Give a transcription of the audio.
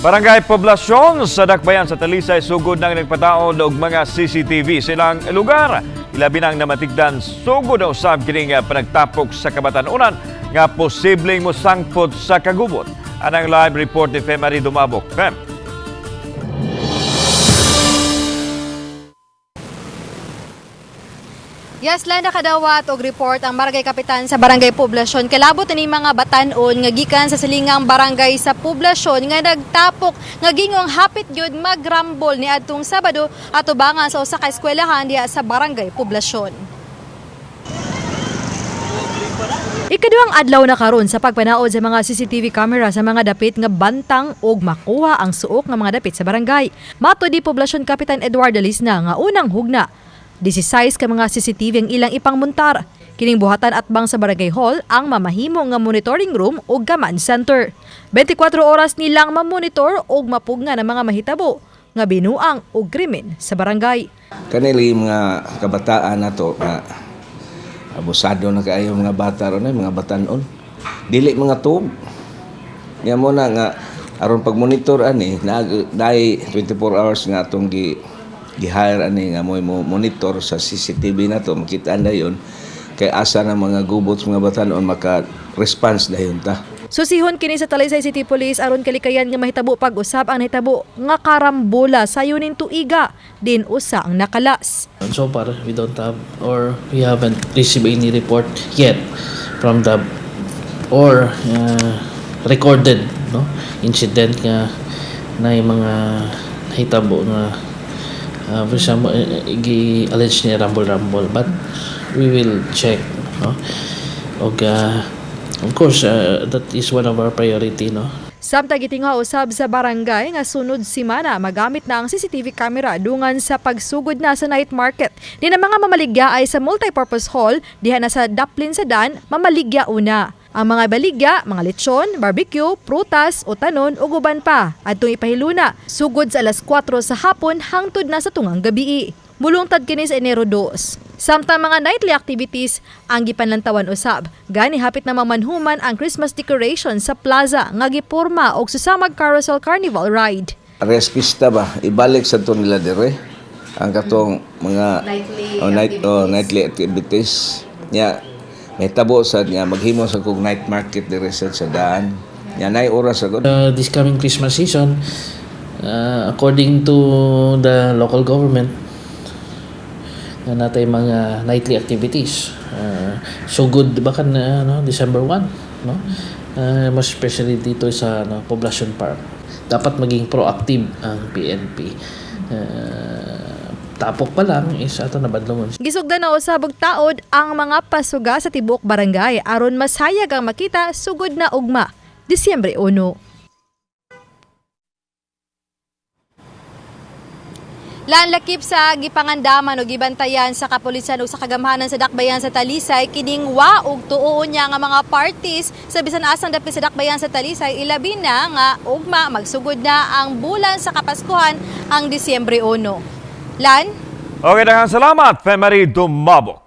Barangay Poblasyon sa Dakbayan sa Talisay sugod nang nagpataod og mga CCTV silang lugar. Ilabi nang namatigdan sugod na usab kining panagtapok sa kabatan-unan nga posibleng mosangpot sa kagubot. Anang live report ni Femari Dumabok. Fem. Yes, Len, nakadawat og report ang barangay kapitan sa Barangay Poblasyon. Kalabot ni mga batan-on nga gikan sa silingang barangay sa Poblasyon nga nagtapok nga gingong hapit gyud magrambol ni adtong Sabado atubangan sa usa ka eskwelahan diha sa Barangay Poblasyon. Ikaduhang adlaw na karon sa pagpanaod sa mga CCTV camera sa mga dapit nga bantang og makuha ang suok nga mga dapit sa barangay. Mato di Poblasyon Kapitan Eduardo Lisna nga unang hugna. 16 ka mga CCTV ang ilang ipangmuntar. Kining buhatan atbang sa barangay hall ang mamahimo nga monitoring room ug command center. 24 oras nilang mamonitor og mapugnan ang mga mahitabo nga binuang og krimen sa barangay. Kanili mga kabataan nato nga abusado na kaayo mga bata ron ay mga batanon. Dili mga tub. Nya mo na nga aron pag-monitor ani na naay 24 hours nga atong gi gi-hire ani nga mo monitor sa CCTV nato, makita na yon kay asa na mga gubot mga batanon, maka response dayon ta. Susihon kini sa Talisay City Police aron kalikayan nga mahitabo pag-usab ang nahitabo nga karambola sayo ning tuiga din usa ang nakalas. So far, we don't have or we haven't received any report yet from the or recorded, no, incident nga na yung mga nahitabo nga for example, gi-allege niya rumble-rumble, but we will check, no, og of course, that is one of our priority, no. Samtang gitingha usab sa barangay nga sunod simana magamit na ang CCTV camera dungan sa pagsugod na sa night market. Di na mga mamaligya ay sa multipurpose hall diha na sa Daplin sa Dan mamaligya una. Ang mga baligya, mga lechon, barbecue, prutas o tanon ug uban pa adtong ipahiluna sugod sa alas 4 sa hapon hangtod na sa tungang gabii. Mulungtad kini sa Enero 2. Samtang mga nightly activities ang gipanlantawan usab. Gani hapit na mamanhuman ang Christmas decoration sa plaza nga giporma og susamag carousel carnival ride. Res pista ba ibalik sa to nila dire ang katong mga Nightly oh, night, oh, nightly activities nya may tabo sa niya maghimo sa kog night market dire sa daan nya nay oras sa This coming Christmas season, according to the local government, nga natay mga nightly activities. So good ba kan no, December 1, no? Most especially dito sa, no, Poblacion Park. Dapat maging proactive ang PNP. Tapok pa lang is ato nabadlongon. Gisugdan na usab og taod ang mga pasuga sa tibuok barangay aron masayag ang makita sugod na ugma. Disyembre 1. Lan lakip sa gipangandaman o gibantayan sa kapulisan o sa kagamhanan sa Dakbayan sa Talisay kining wa og tuo niya nga mga parties sa bisan asang dapit sa Dakbayan sa Talisay, ilabi na nga ugma magsugod na ang bulan sa Kapaskuhan ang Disyembre 1. Lan. Okay, daghang salamat, Femari Dumabok.